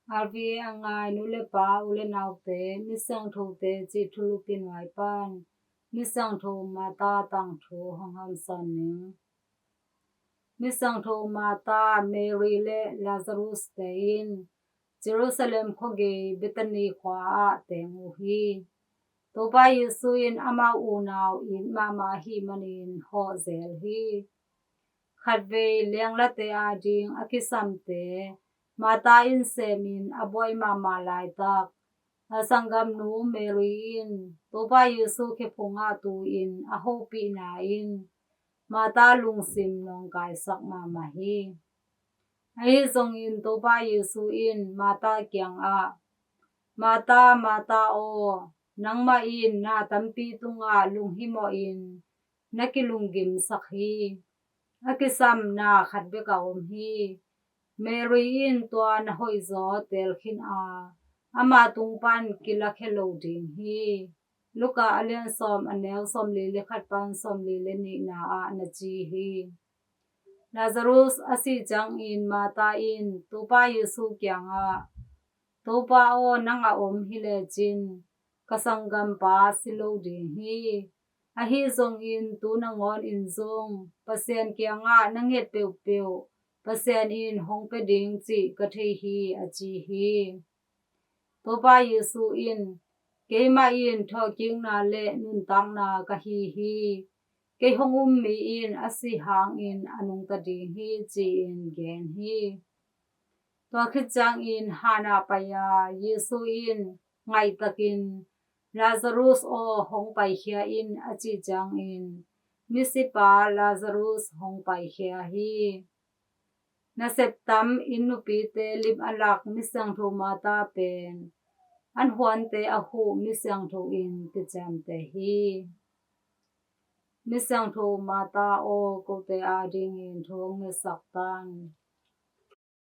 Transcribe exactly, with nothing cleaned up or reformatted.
RVA a ngai nu le pa, u le naute, Misiangthote cih thulupi nuai pan Misiangtho Martha tangthu hong hamsawn ning. Misiangtho Martha, Mary le Lazarus te in Jerusalem khuagei Bethany khua ah teng uh hi. Topa Jesu in amau unau it mahmah ahih manin hawh zel hi. Khatvei lenglate ading a kisamte Martha in semin a buai mahmah laitak, a sanggamnu Mary in Topa Jesu khephungah tu-in a hopihna in Martha lungsim nawngkaisak mahmah hi. Ahi zongin Topa Jesu in Martha kiangah, Martha, Martha aw, nangmah in na tampi tungah lunghimawhin na kilunggimsak hi. A kisam na khat bek a om hi. Mary in tua na hoihzaw teel khin a, ama tung pan kilakhia lo ding hi. Luka a lian sawm, a neu sawmli le khat pan sawmli le nihna ah na ci hi. Lazarus a sih ciangin Martha in Topa Jesu kiangah, Topa aw, nang a om hi lecin ka sanggampa si lo ding hi. Ahi zongin tu nangawnin zong Pasian kiangah na nget peuhpeuh Pasian in hong pia ding cih ka thei hi, a ci hi. Topa Jesu in, keimah in thawhkikna le nuntakna ka hi hi. Kei hong um mi in a sih hangin a nungta ding hi, ci-in gen hi. Tua khit ciangin han ah pai a, Jesu in ngaihtakin, Lazarus aw, hong paikhia in, a cih ciangin misipa Lazarus hong paikhia hi. Nasep tam inn nupite lim a lak Misiangtho Martha pen an huante a huh misiangtho in kiciamteh hi. Misiangtho Martha aw, kote adingin thu hong ngetsak tan.